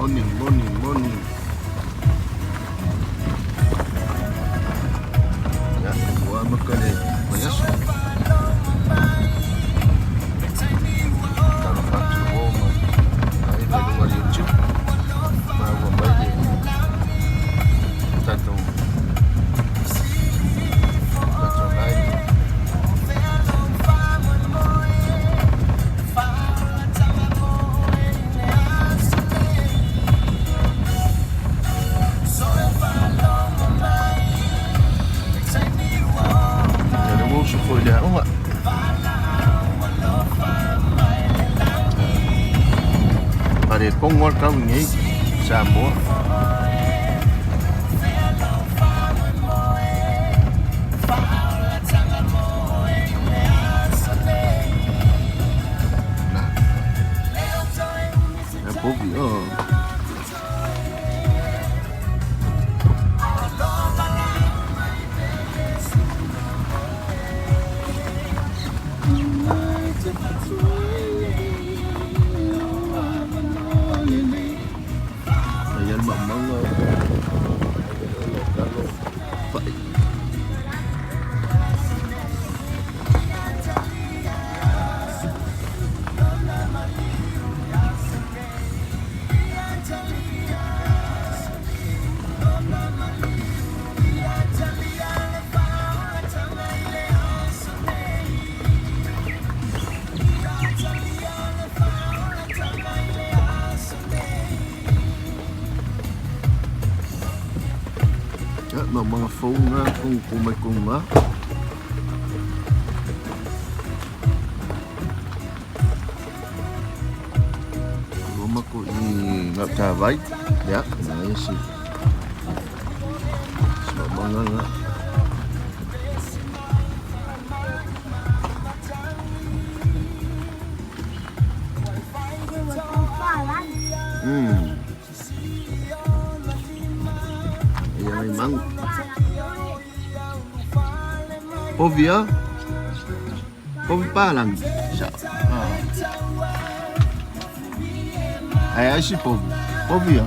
Morning, morning, morning. Ia, ua amata le vaiaso. Talofa atu i uo ma aiga i luga o le YouTube. Maua mai le tatou tatou live. Ia, lea ua usu foi i le aoga. Faaletonu lava le tau i nei Samoa. Na. Ia, povi, oh. Ai le maumauga o fai. Ia, maumaga fou na ku mai koga. Loma ko i Gautavai. Ia, na ia si si maumaga na. Ia mai magu. Povi a? Povi palangi. Sa. Ah. Ai ai si povi. Povi a?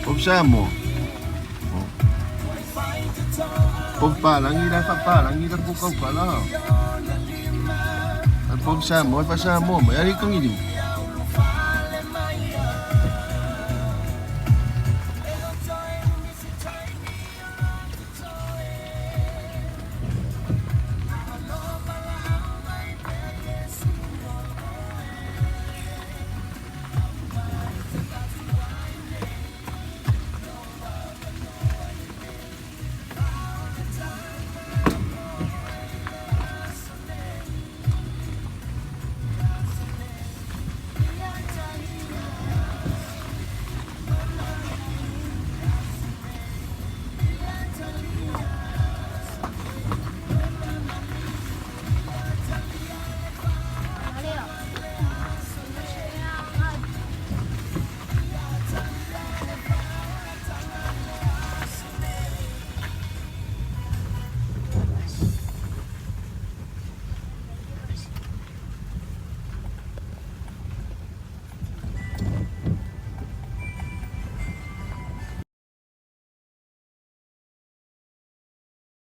Povi Samoa. Oh. Povi palangi la fa palangi la ku kau kala. Ai povi Samoa fa Samoa mai ari kangi.